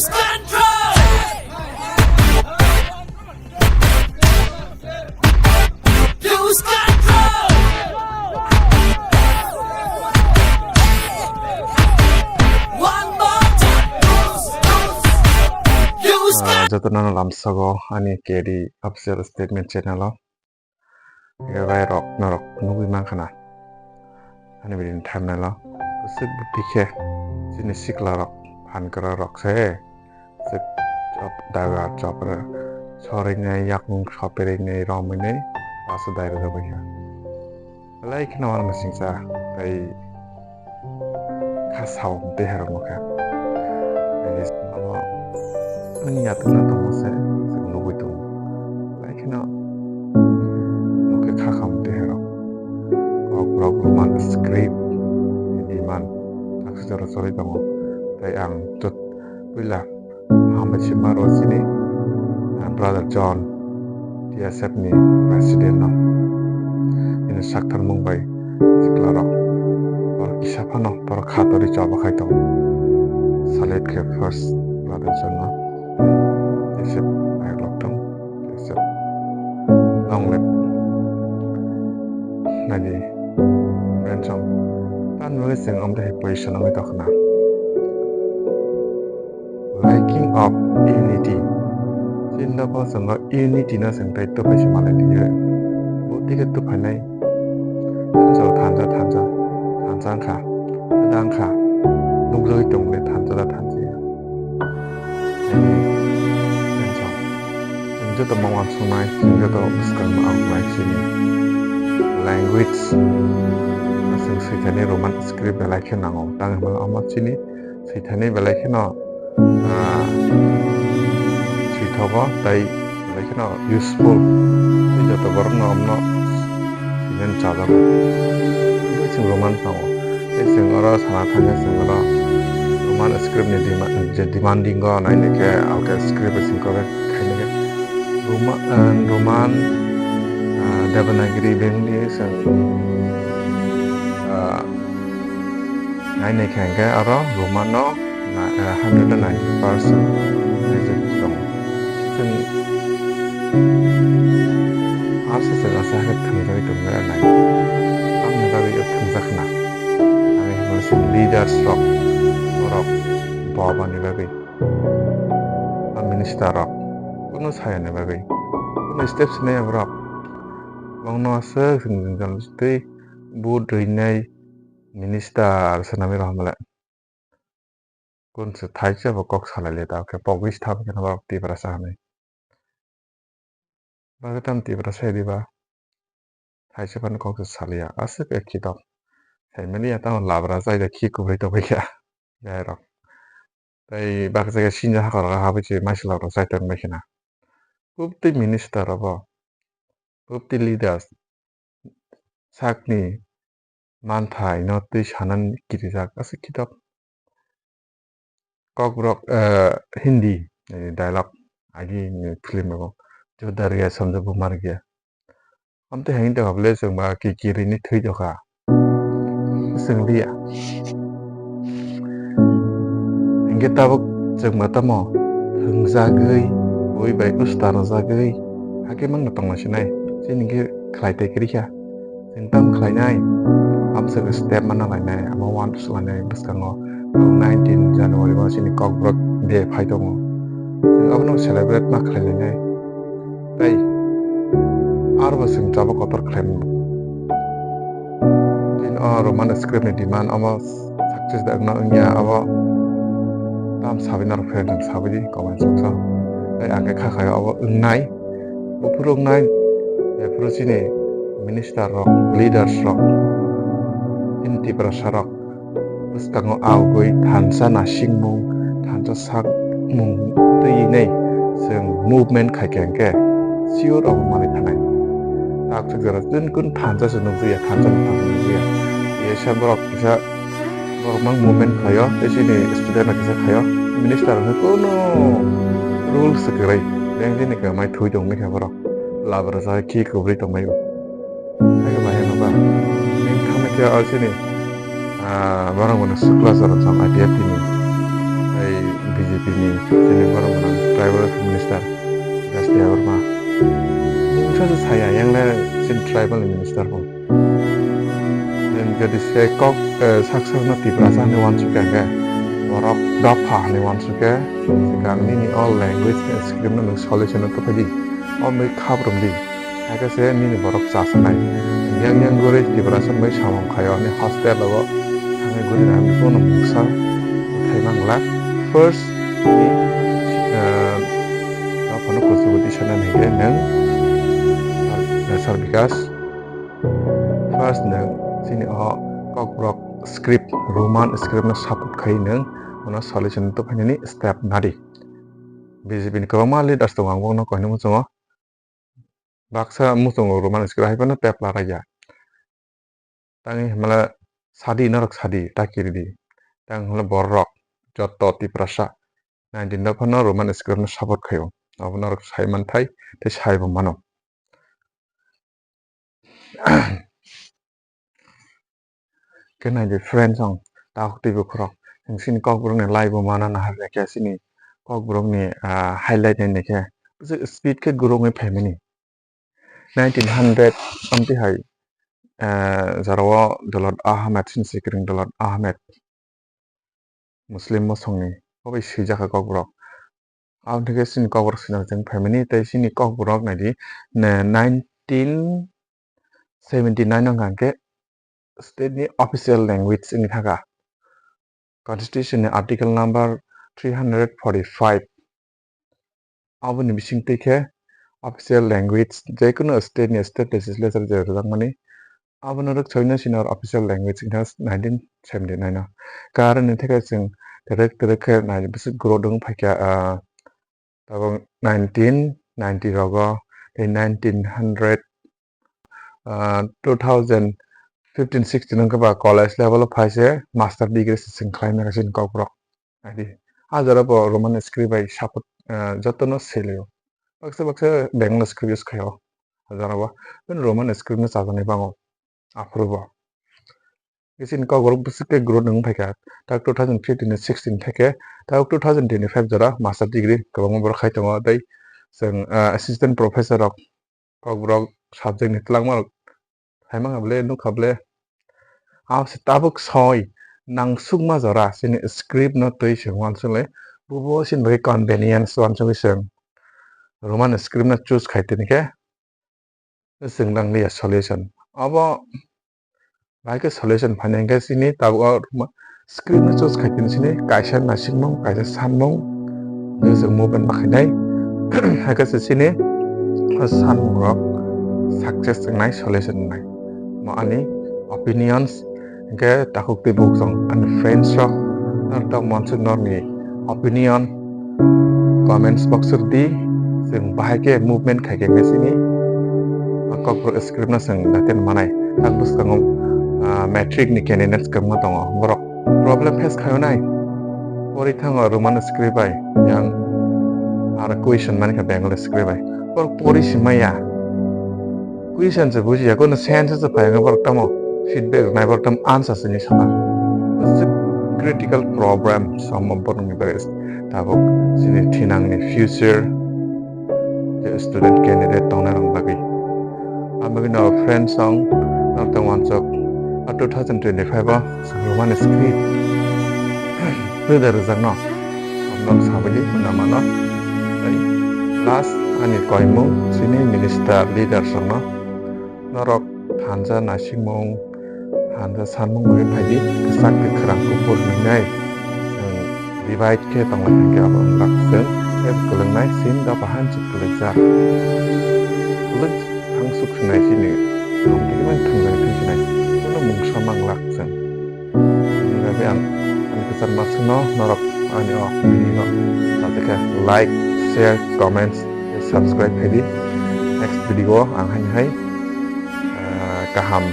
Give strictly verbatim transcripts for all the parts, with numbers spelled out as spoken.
Control! Lose control! One more time! Lose, lose, lose Ah, control! Jotono lamsogo ani K D official statement channel o. Bai rok norok nugwi mankha na. Ani bini thumbnail o bwswk bwtwi khe chini sikla rok phan kwrak rok se. Chwk chop daga chopra sorinai yakung sopirinai romwinai basa dai rwjabaikha. Belai kheno ano masingcha tei kha sao tei herok nukha. Ani yatung na tongma se chwng nugwi tongo. Belai kheno nukhe kha kha tei herok. Kok rok Roman script ni demand taksijora choli tongo. Tei ang jot puila Hambai sima rw chini, ah, Brother John, T S F ni president no. Nini sakthar mung bai sikla rok. Borok kisa phano borok kha tori choba khai tongo. Salute khe first Brother John no. T S F ayok lok tong. T S F. Long live. Nadi. Friends song. Tan muli sing om de position ong ito khna. Lacking of unity. Chinda bo chwng unity no chwng tei tupai se malai liya. Bo tike tupai nai. Thansa, thansa, thansa. Thansa wngkha. Dang kha. Nukjagwi tong le thansa da thansa ya. Thansa. Chwng joto mama sunai, chwng joto bwskang ma ang nai chini. Language. Chwng swithani Roman script belai khe nango. Tang hwnba omo chini. Swithani belai kheno, ah, swithogo tei belai kheno useful. Tei joto borokno omno swinani chajago. Tei chwng Roman tongo. Tei chwng oro sana thangkhe chwng oro Roman script ni dema-, je demanding o nainai khe, alka script bai chwng correct khainai khe Roma-, ah, Roman, ah, Devanagiri bengni chwng, ah, Nainai khe hwnkhe aro Romano na-, eh, hundred and ninety percent reject tongo. Chwng aswk se asa khe thwngjagwi tongmani nai. Tamni bagwi o thwngjak khna. Ani hwnba se leaders rok, borok bo aboni bagwi. Ba minister rok, kunu sayani bagwi. Kunu steps nai borok. Bongno aswk chwng jwngjal tei vote rwinai. Minister swnamwi rohormale. Kunse thaisa bo kok salai le ta khe pogwi stha khe norok Tiprasa hinwi. Bagwi tam Tiprasa diba? Thaisa phano kok se saliya. Aswk ekhi tok. Sai maliya tamo labra chai da khi kubui tongwi kha. Jairok. Tei baksa khe sinja hakor habwi se maisalok rok chai tongbai khna. Buptwi minister obo. Buptwi leaders. Sakni manthai no twi sanani kirijak aswk khitok. Kokborok, eh, Hindi, eh, dialogue agi ni film rok. Jodar gaya samjho bumar gaya. Amtwi hai wngtongkha bwle chwng ba kikiri ni thwi tongkha. Chwng liya. Hinkhe tabuk chwng ba tamo thwngjagwi, bui bai usta rwjagwi, hakhe mangno tongma sinai. Chini khe khlai tei kwrwi kha. Chwng tamo khlainai, amswk step mana lainai, amo uansuk lainai bwskango. Nineteen January o chini Kokborok Day phai tongo. Chwng abono celebrate ma khlai lainai. Tei aro bo chwng chaba kotor khlai mano. Chini o Roman script ni demand omo success da wngna wngya abo tam sabai narwk phai rwng sabai di comment section. Tei ang khe kha khayo abo wngnai. Buphuru wngnai, buphuru chini minister rok, leaders rok, chini Tiprasa rok bwskango aogwi thansa nasikmung, thansa sakmung twi nai chwng movement khai khe hwnkhe sure obo manwi thanai. Takswk jora chwng kun thansa se nukjakya, thansa ni thansa nukjakya. Kisa borok mang movement khlaio, tei chini student rok kisa khlaio, minister hwnwi kunu rules se kwrwi, yang jini kwmai thui tongwi khe borok labra jagwi khi kwbwi tongmai o. Hai khe bahai no ba, nini thangma khe o chini, ah, borok mano Shukla Charan chong I P F T ni, tei B J P Bini chini borok gwnang tribal minister Gas Debbarma. Mungsa se saya, yang le chini tribal minister bo. Nwng jodi se kok, eh, sak sakno Tiprasa hinwi uansuk khe, borok dopha hinwi uansuk khe, swkang nini o language ni script no nwng solution no tuphai di. O mui khabrum di. Hakhe se nini borok chasanai. Yang yang guri Tiprasa bai samung khaio, ani hostel o thangwi guri na, ani bono mungsa thai mangla. First ni, eh, dophano kuchugo tisana hingke nwng, eh, Sir Bikas. First nwng chini o Kokborok script, Roman script no support khai nwng, ono solution to phainani step nadi. B J P ni kwbangma leaders tongo, ang bono koino muchungo. Baksa muchungo Roman script hai phano tepla raiya. Tangwi himla sadi norok sadi ta kiridi. Tang himla borok joto Tiprasa nineteen dopha no Roman script no support khaio. Abo norok sai manthai tei sai bo mano. Khe nai di friends, ang takhuk twi bukhurok, chwng chini Kokborok ni live o mana nahar ya khe chini Kokborok ni, ah, highlight nai khe bwswk speed khe grow wngwi phaimani. Nineteen hundred something hai, ah, jora o Dawlat Ahmed, chini sikring Dawlat Ahmed. Muslim mosongni, obo bai swijak kha Kokborok. Aboni khe chini Kokborok swijak chwng phaimani, tei chini Kokborok naidi, ne, nineteen seventy nine o hwnkha khe state ni official language wngwi thangkha. Constitution ni article number three hundred forty five. Aboni bisingtwi khe official language, je kunu state ni state legislature je rwjakmani, abono rwksoino sino official language wngkha nineteen seventy nine o. Karon ni theke chwng twrwk twrwk khe nai bwswk growth wng phaikha, ah, tabuk nineteen ninety rogo, tei nineteen hundred, ah, two thousand fifteen sixteen wngkha ba college level o phaise master degree se chwng khlaimani chini Kokborok. Adi, ah, jora bo Roman script bai support, ah, jotono selio. Baksa baksa Bengali script use khaio. Ah, jora bo, ben Roman script no chajaknai bango. Aphuru bo. Chini Kokborok bwswk khe growth wng phaikha. Tak two thousand fifteen ni sixteen theke, tak two thousand twenty-five jora master degree kwbangma borok khai tongo. Tei chwng, ah, assistant professor rok Kokborok subject ni twlangma rok hai mangkha bwle, nukha bwle. Abo se tabuk soi nangsukma jora chini script no twi se uansukle, bubo chini bagwi convenience uansugwi chwng Roman script no choose khai tini khe chwng nang liya solution. Abo Bahai khe solution phainai hwnkhe chini tabuk o rwma script no choose khai tini chini kaisa naisingmung, kaisa sanmung, hwnkhe chwng movement ma khainai. Hai khe se chini o sanmung rok success wngnai, solution wngnai. Mo ani opinions, hwnkhe takhuk twi bukhuk song ani friends rok, norok tok mansuk norokni opinion, comments box o di, chwng bahai khe movement khai khe chini o Kokborok script no chwng date manai. Tak bwskango, ah, matric ni candidates kwbangma tongo, borok problem face khaio nai. Pori thango Roman script bai, yang aro question mani kha Bengali script bai. Borok pori si maya. Question se bujiya, kono sense se phai, borok tamo feedback rwnai, borok tamo answer se ni sana. It's a critical problem, some of borok ni bagwi tabuk chini thinang ni future je student candidate tongnai rok bagwi. Ang bagwi no friends song, norok tong wansuk, a two thousand twenty-five o Roman script rwda rwjakno norok sabidi mwnamano. Tei last ani koimung chini minister leader songno norok thansa naisingmung, thansa sanmung bagwi phaidi, kwchak tei kwrang kuphur nwngnai. Chwng divide khe tonglai thangkhe abo wngkha chwng tei kwlwngnai chini dopha hanchik kwlwijak. Kwlwk thangsuk sinai chini, tongthokmani thwngjani thwngsinai, bono mungsa manglak chwng. Bini bagwi ang ani kwchar masukno norok ani o video no sajak khe like, share, comments tei subscribe khaidi. Next video o ang haini hai, ah, kaham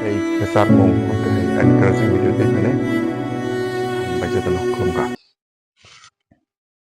tei kwchakmung tei encouraging video tei mani hambai jotono khulumkha.